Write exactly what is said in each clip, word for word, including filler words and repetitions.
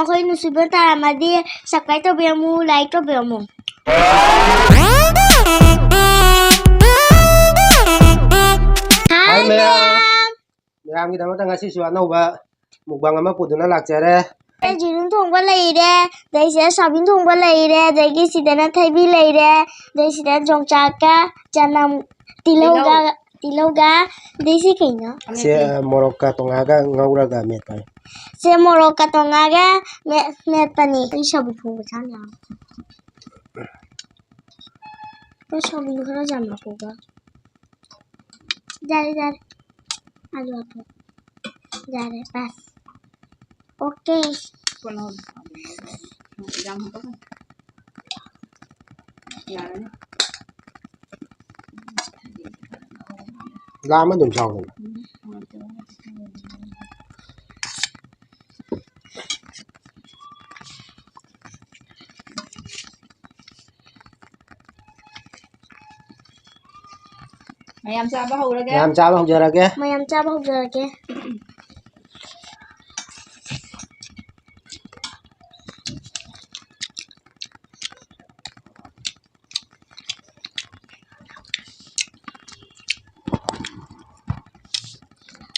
ꯑꯩꯈꯣꯏ ꯅꯨꯡꯁꯤꯕ ꯇꯥꯔꯝꯃꯗꯤ subscribe ꯇꯧꯕꯤꯔꯝꯃꯨ, like ꯇꯧꯕꯤꯔꯝꯃꯨ꯫ Hi ꯃꯌꯥꯝ꯫ ꯃꯌꯥꯝꯒꯤꯗꯃꯛꯇ ꯉꯁꯤꯁꯨ ꯑꯅꯧꯕ mukbang ꯑꯃ ꯄꯨꯗꯨꯅ ꯂꯥꯛꯆꯔꯦ꯫ ꯌꯦꯔꯨꯝ ꯊꯣꯡꯕ ꯂꯩꯔꯦ, ꯑꯗꯩ ꯁꯤꯗ ꯁꯣꯌꯥꯕꯤꯟ ꯊꯣꯡꯕ ꯂꯩꯔꯦ, ꯑꯗꯒꯤ ꯁꯤꯗꯅ ꯊꯩꯕꯤ ꯂꯩꯔꯦ, ꯑꯗꯩ ꯁꯤꯗ ꯌꯣꯡꯆꯥꯛꯀ ꯆꯅꯝ, ꯇꯤꯜꯍꯧꯒ, ꯇꯤꯜꯍꯧꯒ, ꯑꯗꯩ ꯁꯤ ꯀꯩꯅꯣ? ꯁꯦ, ꯃꯣꯔꯣꯛꯀ ꯇꯣꯉꯥꯒ ꯉꯧꯔꯒ ꯃꯦꯠꯄꯅꯤ꯫ ꯁꯦ ꯃꯣꯔꯣꯛꯀ ꯇꯣꯉꯥꯒ ꯃꯦꯠ-, ꯃꯦꯠꯄꯅꯤ꯫ ꯑꯩ ꯁꯣꯌꯥꯕꯤꯟ ꯊꯣꯡꯕ ꯆꯥꯅꯤ ꯌꯥꯝ꯫ ꯑꯩ ꯁꯣꯌꯥꯕꯤꯟ ꯈꯔ ꯌꯥꯝ ꯍꯥꯞꯄꯨꯕ꯫ ꯌꯥꯔꯦ, ꯌꯥꯔꯦ꯫ ꯑꯂꯨ ꯍꯥꯞꯄꯣ꯫ ꯌꯥꯔꯦ, ꯕꯁ꯫ OK꯫ ꯂꯥꯝꯃ ꯑꯗꯨꯝ ꯆꯥꯎꯗꯅ꯫ ꯃꯌꯥꯝ ꯆꯥꯕ ꯍꯧꯔꯒꯦ꯫ ꯃꯌꯥꯝ ꯆꯥꯕ ꯍꯧꯖꯔꯒꯦ꯫ ꯃꯌꯥꯝ ꯆꯥꯕ ꯍꯧꯖꯔꯒꯦ꯫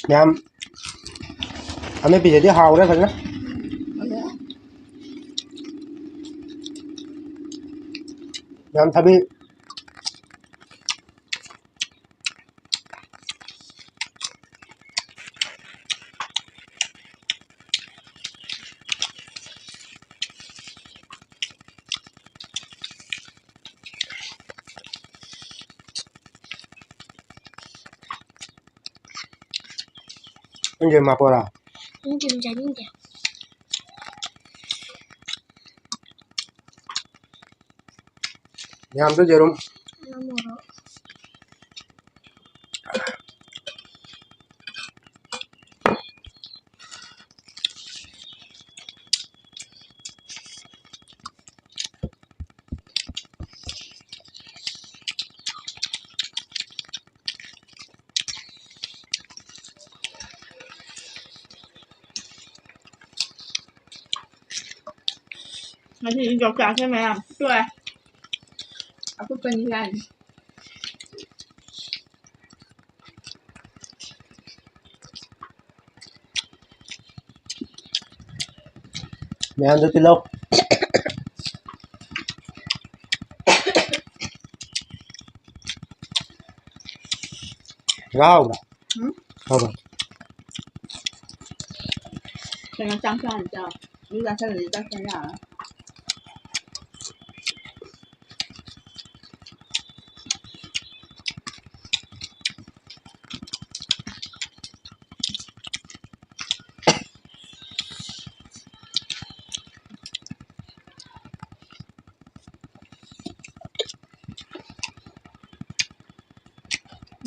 ꯃꯌꯥꯝ ꯑꯃꯦꯠꯄꯤꯁꯤꯗꯤ ꯍꯥꯎꯔꯦ ꯐꯖꯅ꯫ ꯃꯌꯥꯝ ꯊꯕꯤ꯫ ꯅꯪꯒꯤ ꯃꯄꯣꯔꯥ? ꯅꯪꯒꯤ ꯆꯥꯅꯤꯡꯗꯦ꯫ ꯌꯥꯝꯁꯨ ꯌꯦꯔꯨꯝ꯫ ꯃꯣꯔꯣꯛ꯫ ꯉꯁꯤꯗꯤ ꯌꯣꯡꯆꯥꯛꯁꯦ ꯃꯌꯥꯝ ꯇꯣꯛꯑꯦ꯫ ꯑꯀꯨꯞꯄꯅꯤ ꯀꯥꯏꯅ꯫ ꯃꯌꯥꯝꯗ ꯇꯤꯜꯍꯧ꯫ ꯉꯥ ꯍꯥꯎꯕ꯭ꯔꯥ? ꯎꯝ? ꯍꯥꯎꯕ꯭ꯔꯥ? ꯀꯩꯅꯣ, ꯆꯥꯛ ꯆꯥꯅꯤ ꯆꯥꯎ꯫ ꯑꯗꯨ ꯆꯥꯁꯜꯂꯗꯤ ꯆꯥꯛ ꯆꯥ ꯌꯥꯔꯔꯣꯏ꯫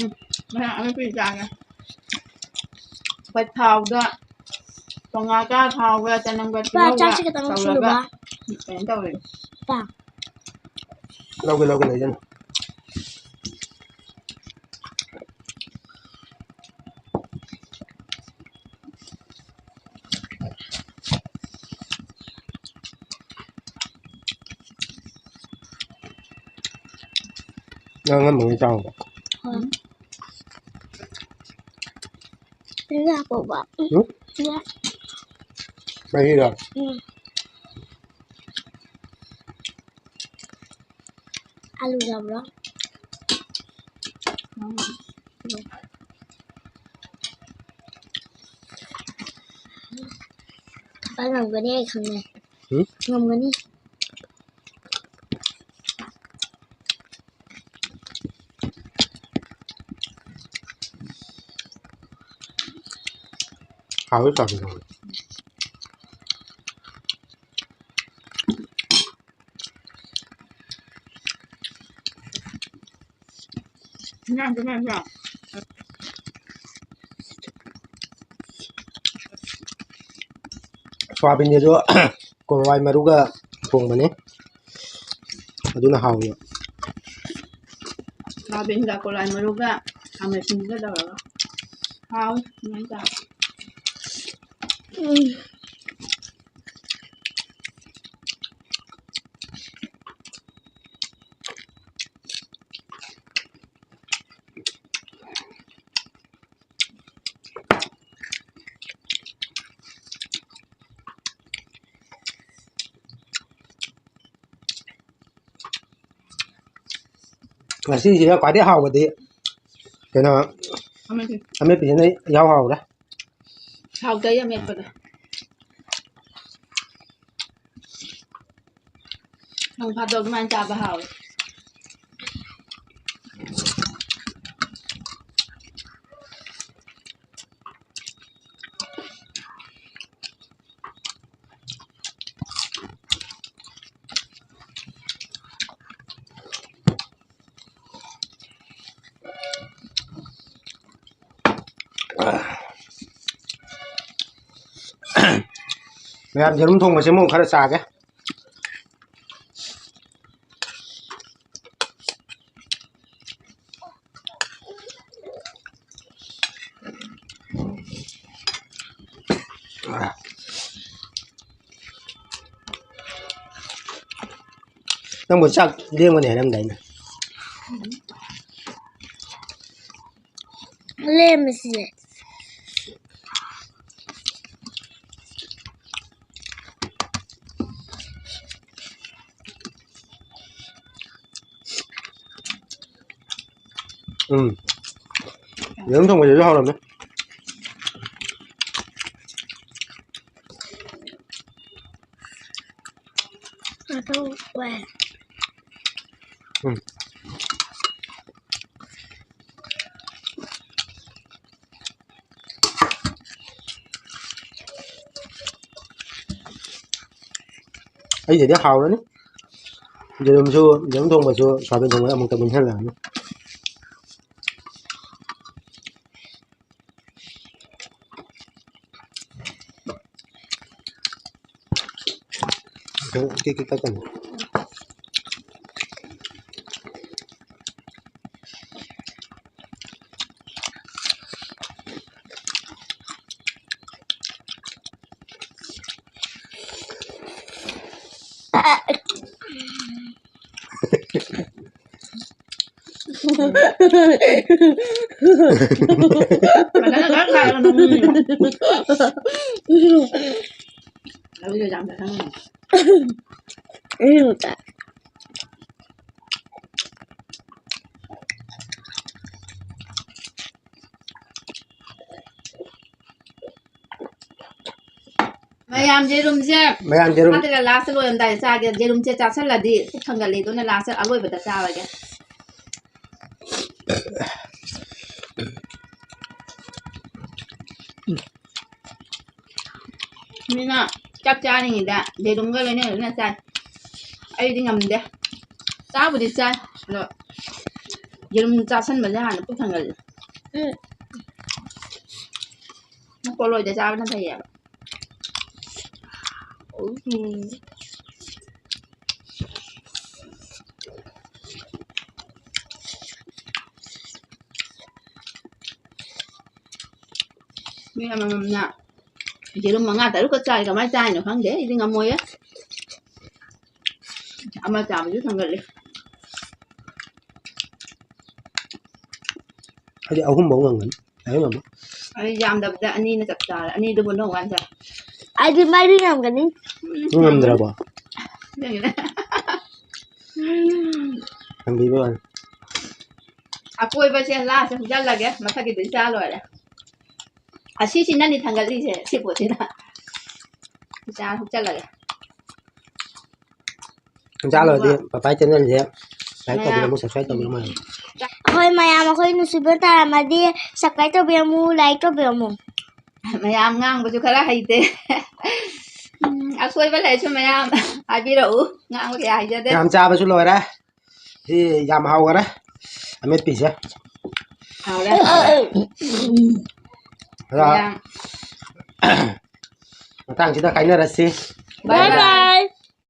ꯎꯝ, ꯃꯌꯥꯝ ꯑꯃ ꯄꯤꯖꯒꯦ꯫ ꯑꯩꯈꯣꯏ ꯊꯥꯎꯗ ꯇꯣꯉꯥꯟ ꯊꯥꯎꯒ ꯆꯅꯝꯒ ꯂꯨꯄꯥ ꯇꯤꯜꯍꯧꯒ ꯆꯥꯛꯁꯤ ꯈꯛꯇꯪ ꯇꯧꯔꯒ ꯂꯧꯁꯤꯜꯂꯨꯕ꯫ ꯀꯩꯅꯣ ꯇꯧꯔꯦ꯫ ꯂꯨꯄꯥ꯫ ꯂꯧꯒꯦ, ꯂꯧꯒꯦ, ꯂꯩꯖꯅꯤ꯫ ꯅꯪ ꯑꯉꯝꯕ ꯑꯣꯏꯅ ꯆꯥꯎꯕ꯫ ꯍꯣꯏ꯫ ꯎꯝ꯫ ꯁꯤꯗ ꯍꯥꯞꯄꯣꯕ꯫ ꯎꯝ? ꯁꯤꯗ꯫ ꯃꯍꯤꯔꯣ? ꯎꯝ꯫ ꯑꯂꯨ ꯌꯥꯎꯕ꯭ꯔꯣ? ꯎꯝ꯫ ꯄꯥꯄꯥ ꯉꯝꯒꯅꯤ, ꯑꯩ ꯈꯪꯉꯦ꯫ ꯎꯝ? ꯉꯝꯒꯅꯤ꯫ ꯍꯥꯎꯋꯤ ꯆꯥꯕꯤꯗꯣ꯫ ꯏꯟꯖꯥꯡꯁꯦ ꯃꯌꯥꯝ ꯌꯥꯎ꯫ ꯁꯣꯌꯥꯕꯤꯟꯁꯤꯁꯨ ꯀꯣꯂꯣꯋꯥꯏ ꯃꯔꯨꯒ ꯊꯣꯡꯕꯅꯤ, ꯑꯗꯨꯅ ꯍꯥꯎꯋꯤ꯫ ꯁꯣꯌꯥꯕꯤꯟꯒ ꯀꯣꯂꯣꯋꯥꯏ ꯃꯔꯨꯒ ꯈꯥꯃꯦꯟ ꯑꯁꯤꯟꯕꯤꯒ ꯇꯧꯔꯒ ꯍꯥꯎꯋꯤ ꯑꯗꯨꯃꯥꯏꯅ ꯆꯥꯕ꯫ ꯎꯝ꯫ ꯉꯁꯤꯁꯤꯗ ꯈ꯭ꯋꯥꯏꯗꯩ ꯍꯥꯎꯕꯗꯤ ꯀꯩꯅꯣ, ꯑꯃꯦꯠꯄꯤ꯫ ꯑꯃꯦꯠꯄꯤꯁꯤꯅ ꯏꯍꯥꯎ ꯍꯥꯎꯔꯦ꯫ ꯍꯥꯎꯇꯦ ꯑꯩ ꯑꯃꯦꯠꯄꯗꯣ꯫ ꯅꯣꯡ ꯐꯥꯗꯣꯛ ꯑꯗꯨꯃꯥꯏꯅ ꯆꯥꯕ ꯍꯥꯎꯋꯦ꯫ ꯃꯌꯥꯝ ꯌꯦꯔꯨꯝ ꯊꯣꯡꯕꯁꯦ ꯑꯃꯨꯛ ꯈꯔ ꯆꯥꯒꯦ꯫ ꯅꯪꯕꯨ ꯆꯥꯛ ꯂꯦꯝꯒꯅꯤ ꯍꯥꯏꯔꯝꯗꯥꯏꯅꯦ? ꯂꯦꯝꯃꯤꯁꯤꯗꯤ꯫ ꯎꯝ꯫ ꯌꯦꯔꯨꯝ ꯊꯣꯡꯕꯁꯤꯁꯨ ꯍꯥꯎꯔꯝꯃꯦ꯫ ꯑꯗꯨ ꯑꯣꯏ꯫ ꯎꯝ꯫ ꯑꯩꯒꯤꯗꯤ ꯍꯥꯎꯔꯅꯤ꯫ ꯌꯦꯔꯨꯝꯁꯨ, ꯌꯦꯔꯨꯝ ꯊꯣꯡꯕꯁꯨ ꯁꯣꯌꯥꯕꯤꯟ ꯊꯣꯡꯕ ꯑꯃꯨꯛꯇ ꯄꯨꯟꯁꯤꯜꯂꯛꯑꯅꯤ꯫ ꯀꯤꯛ ꯀꯤꯛ ꯇꯛꯀꯅꯨ꯫ Madala ka kaya ka ng Lagi ka dyan, basta mo. Ayun, ta. ꯃꯌꯥꯝ ꯌꯦꯔꯨꯝꯁꯦ ꯃꯌꯥꯝ ꯌꯦꯔꯨꯝ꯫ ꯑꯗꯨꯒ ꯂꯥꯁꯇ ꯂꯣꯏꯔꯝꯗꯥꯏꯗ ꯆꯥꯒꯦ꯫ ꯌꯦꯔꯨꯝꯁꯦ ꯆꯥꯁꯜꯂꯗꯤ ꯄꯨꯛ ꯊꯟꯒꯠꯂꯤ, ꯑꯗꯨꯅ ꯂꯥꯁꯇ ꯑꯔꯣꯏꯕꯗ ꯆꯥꯔꯒꯦ꯫ ꯃꯤꯅ ꯆꯥꯛ ꯆꯥꯔꯤꯉꯩꯗ ꯌꯦꯔꯨꯝꯒ ꯂꯣꯏꯅ ꯂꯣꯏꯅ ꯆꯥꯏ꯫ ꯑꯩꯗꯤ ꯉꯝꯗꯦ꯫ ꯆꯥꯕꯨꯗꯤ ꯆꯥꯏ, ꯑꯗꯣ ꯌꯦꯔꯨꯝ ꯆꯥꯁꯟꯕꯁꯦ ꯍꯥꯟꯅ ꯄꯨꯛ ꯊꯟꯒꯠꯂꯤ꯫ ꯎꯝ꯫ ꯄꯣꯂꯣꯏꯗ ꯆꯥꯕꯅ ꯐꯩꯌꯦꯕ꯫ ꯎꯝ꯫ ꯃꯤ ꯑꯃꯃꯝꯅ ꯌꯦꯔꯨꯝ ꯃꯉꯥ ꯇꯔꯨꯛꯀ ꯆꯥꯏ꯫ ꯀꯃꯥꯏꯅ ꯆꯥꯏꯅꯣ ꯈꯪꯗꯦ, ꯑꯩꯗꯤ ꯉꯝꯃꯣꯏꯌꯦ꯫ ꯑꯃ ꯆꯥꯕꯁꯨ ꯊꯥꯡꯒꯠꯂꯤ꯫ ꯑꯩꯗꯤ ꯑꯍꯨꯝꯐꯧ ꯉꯝꯒꯅꯤ꯫ ꯑꯍꯨꯝ ꯉꯝꯃꯣ꯫ ꯑꯩ ꯌꯥꯝꯗꯕꯗ ꯑꯅꯤꯅ ꯆꯞ ꯆꯥꯔꯦ꯫ ꯑꯅꯤꯗꯨꯕꯨ ꯅꯣꯡ ꯋꯥꯟ ꯆꯥꯏ꯫ ꯑꯩꯗꯤ ꯃꯔꯤ ꯉꯝꯒꯅꯤ꯫ ꯅꯪ ꯉꯝꯗ꯭ꯔꯕꯣ? ꯌꯦꯡꯉꯤꯅꯦ꯫ ꯍꯪꯕꯤꯕ ꯋꯥꯅꯤ꯫ ꯑꯀꯣꯏꯕꯁꯦ ꯂꯥꯁꯦ ꯍꯨꯖꯜꯂꯒꯦ, ꯃꯊꯛꯀꯤꯗꯨꯗꯤ ꯆꯥ ꯂꯣꯏꯔꯦ꯫ ꯑꯁꯤꯁꯤꯅꯅꯤ ꯊꯥꯡꯒꯠꯂꯤꯁꯦ, ꯁꯤ ꯄꯣꯠꯁꯤꯅ꯫ ꯆꯥ ꯍꯨꯛꯆꯜꯂꯒꯦ꯫ ꯆꯥ ꯂꯣꯏꯔꯗꯤ ꯄꯄꯥꯏ ꯆꯦꯅꯦꯜꯁꯦ like ꯃꯌꯥꯝ꯫ ꯇꯧꯕꯤꯔꯝꯃꯨ, subscribe ꯇꯧꯕꯤꯔꯝꯃꯨ ꯍꯥꯏꯌꯣ꯫ ꯑꯩꯈꯣꯏ ꯃꯌꯥꯝ ꯑꯩꯈꯣꯏ ꯅꯨꯡꯁꯤꯕ ꯇꯥꯔꯝꯃꯗꯤ subscribe ꯇꯧꯕꯤꯔꯝꯃꯨ, like ꯇꯧꯕꯤꯔꯝꯃꯨ꯫ ꯃꯌꯥꯝ ꯉꯥꯡꯕꯁꯨ ꯈꯔ ꯍꯩꯇꯦ꯫ ꯎꯝ, ꯑꯁꯣꯏꯕ ꯂꯩꯔꯁꯨ ꯃꯌꯥꯝ ꯍꯥꯏꯕꯤꯔꯛꯎ꯫ ꯉꯥꯡꯕ ꯀꯌꯥ ꯍꯩꯖꯗꯦ꯫ ꯌꯥꯝ ꯆꯥꯕꯁꯨ ꯂꯣꯏꯔꯦ꯫ ꯁꯤ ꯌꯥꯝ ꯍꯥꯎꯈꯔꯦ ꯑꯃꯦꯠꯄꯤꯁꯦ꯫ ꯍꯥꯎꯔꯦ꯫ ꯑꯗꯣ ꯃꯌꯥꯝ꯫ ꯃꯇꯥꯡꯁꯤꯗ ꯀꯥꯏꯅꯔꯁꯤ꯫ Bye bye꯫